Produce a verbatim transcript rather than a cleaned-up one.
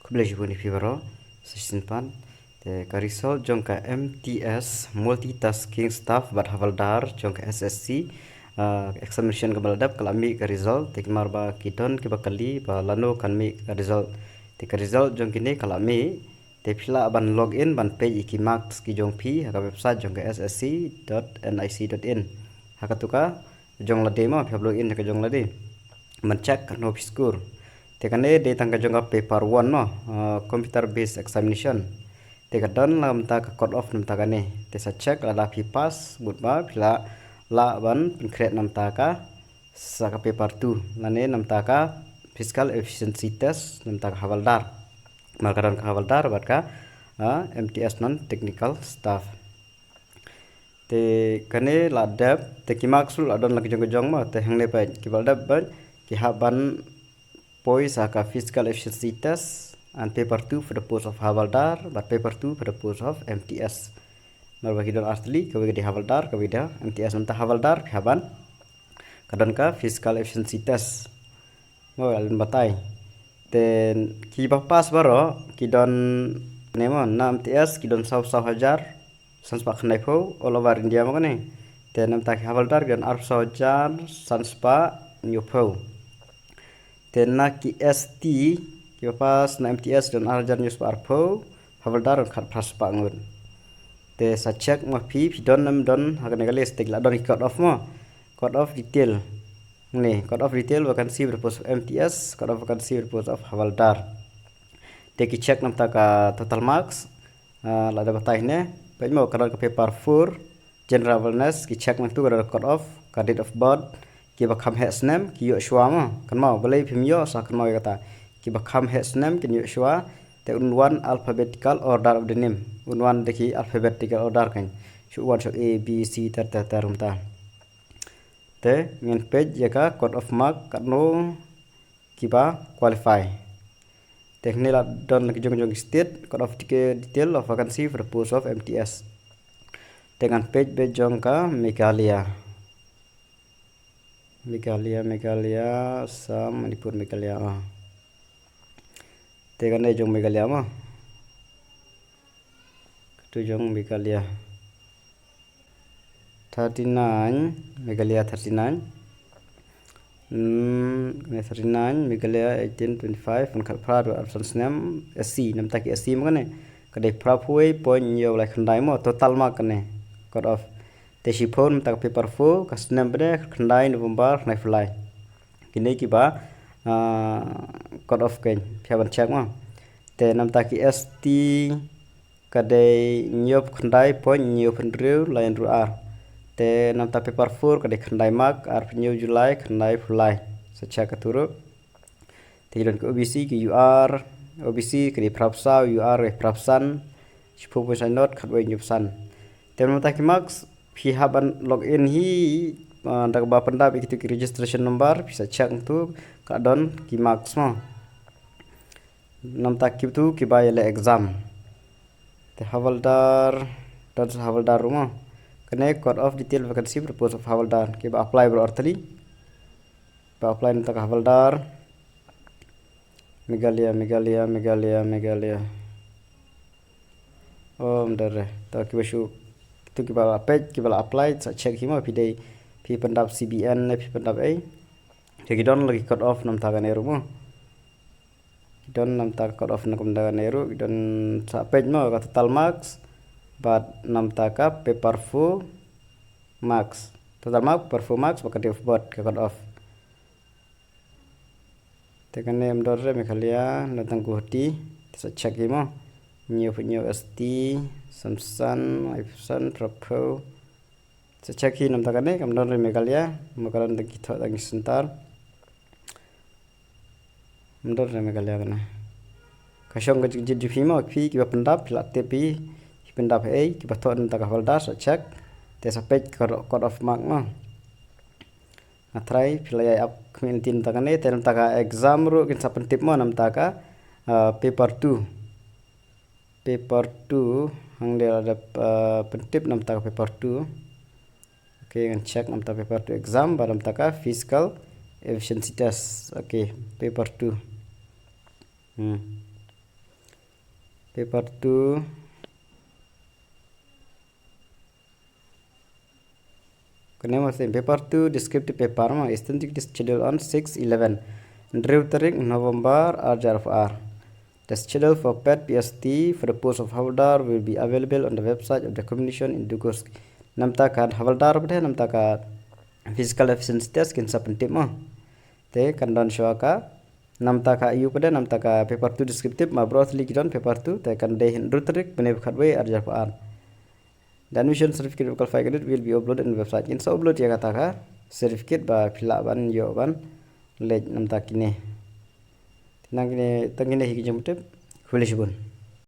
Khublei shibun ïa phi baroh, sa shisien pat. Te ka result jong ka M T S, Multitasking Staff bad Havaldar jong ka S S C, ah, examination kaba la dep ka la mih ka result, te namar ba ki don kiba kylli ba lano kan mih ka result. Te ka result jong kine ka la mih, te phi lah ban log in ban peit ïa ki marks ki jong phi ha ka website jong ka S S C dot N I C dot in. Ha katu ka jong lade mo, phi hap log in ha ka jong lade ban check katno phi score. Te kane dei tang ka jong ka paper one mo, ah, computer based examination. Te ka don la mynta ka cut off na mynta kane. Te sa check lada phi pass, bad ba phi lah, lah ban pynkhreh na mynta ka, sa ka paper two, lane na mynta ka physical efficiency test na mynta ka Havaldar. Namar ka don ka Havaldar bad ka, ah, M T S non technical staff. Te kane la dep, te ki marks ruh la don la ki jong ki jong mo, te hangne pat kiba la dep pat ki hap ban poi sa ka physical efficiency test and paper two for the post of Havaldar, bad paper two for the post of M T S. Namar ba ki don artylli, kawei ka dei Havaldar, kawei ka dei M T S. Na mynta Havaldar phi hap ban, ka don ka physical efficiency test. Mo, la don batai. Te kiba pass baroh ki don, ne mo, na M T S ki don saw saw hajar san spah khyndaiphew all over India mo kane. Te na mynta ki Havaldar ki don arphew saw hajar san spah hynñiewphew. Te na ki S T kiba pass na M T S ki don ar hajar hynñiew spah arphew, Havaldar khatphra spah ngut. Te sa check ma phi, phi don ne ym don ha kane ka list, te ki la don ki cut off mo. Cut off detail. Ne, cut off detail vacancy for the post of M T S, cut off vacancy for the post of Havaldar. Te ki check na mynta ka total marks, ah, la da batai ne, peit mo ka don ka paper four, general awareness, ki check na tu ka don ka cut off, ka date of birth, kiba kham heh snem, ki ïoh shuwa mo, kynmaw, balei phim ïoh, sa kynmaw ïa kata. Kiba kham heh snem, kin ïoh shuwa, te un wan alphabetical order of the name. Un wan da ki alphabetical order kan. Shu wan shu A, B, C, ter, ter, ter, kumta. Te, ngin peit ïa ka cut off mark, katno kiba qualify. Te hangne la don la ki jong jong ki state, cut off detail of vacancy for the post of M T S. Te ngan peit beit jong ka Meghalaya. Meghalaya, Meghalaya, Assam, Manipur, Meghalaya, ah. Te kane jong Meghalaya mo. Katu jong Meghalaya. Thirty-nine, Meghalaya thirty-nine. Hmm, kane thirty-nine, Meghalaya eighteen, twenty-five, pun khatphra, dua arphew san snem, S C, na mynta ki S C mo kane. Ka dei phraphew wei point hynñiew lai khyndai mo, total mark kane. Cut off. Te shiphew na mynta ka paper four, ka snem bnai khatkhyndai November, khyndai phew lai. Kine kiba, ah, cut off kein, phi hap ban check mo. Te na mynta ki S T ka dei hynñiewphew khyndai point hynñiewphew hynriew lai hynriew ar. Te na mynta paper four ka dei khyndai mark, arphew hynñiew July, khyndai phew lai. Sa check katu ruh. Te ki don ki O B C, ki U R, O B C ka dei phraphew saw, U R ka dei phraphew san, shiphew point saw nod, khatwei hynñiewphew san. Te na mynta ki marks, phi hap ban log in hi, ah, da kaba pyndap ïa kitu ki registration number, phi sa check tu, ka don ki marks mo. Na mynta kitu kiba ïaleh exam. Te Havaldar, don sa Havaldar ruh mo. Kane cut off detail vacancy for the post of Havaldar. Kiba apply baroh artylli. Ba apply na mynta ka Havaldar. Meghalaya, Meghalaya, Meghalaya, Meghalaya. Oh, ym don re. To kiba shu, tu kiba la peit, kiba la apply, sa check hi mo, phi dei, phi pyndap C B N ne, phi pyndap ei. Te ki don la ki cut off na mynta kane ruh mo. Ki don na mynta ka cut off na kumta kane ruh, ki don sa peit mo ka total marks, bad na mynta ka paper four marks. Total mark, paper four marks, bad ka date of birth, ka cut off. Te kane ym don re Meghalaya, na tang Guwahati, te sa check hi mo. Hynñiewphew hynñiew S T, san phew san, laiphew san, phraphew. Sa check hi na mynta kane, kam don re Meghalaya, ma ka don tang ki thoh tang ki centre. Ym don re Meghalaya kane. Ka shong ka jingjied jong phi mo, phi kiba pyndap, phi la tip phi, phi pyndap ei, kiba thoh na mynta ka Havaldar, sa check. Te sa peit ka cut off mark mo. Nga tharai phi la ïai ap khmih na mynta kane, te na mynta ka exam ruh kin sa pyntip mo na mynta ka, ah, paper two. Paper two, hangne la dep, ah, pyntip na mynta ka paper two. Okay, ngan check na mynta paper two exam, bad na mynta ka physical efficiency test. Okay, paper two. Hmm. Paper two. Kane ma same paper two descriptive paper ma, is tentatively scheduled on six eleven, hynriew tarik November ar hajar arphew ar. The schedule for paid P S T for the post of Havildar will be available on the website of the commission in due course. Namta ka Havildar pat, namta ka physical efficiency test kin sa pyntip ma. Te kan don shuwa ka, namta ka ïoh pat, namta ka paper two descriptive ma, baroh tylli ki don paper two, te kan dei hynriew tarik bnai ba khatwei ar hajar arphew ar. The admission certificate of qualified candidate will be uploaded in the website. Kin sa upload ïa kata ka certificate ba phi lah ban ïoh ban leit namta kine. Tang kine, tang kine hi ki jingpyntip. Khublei shibun.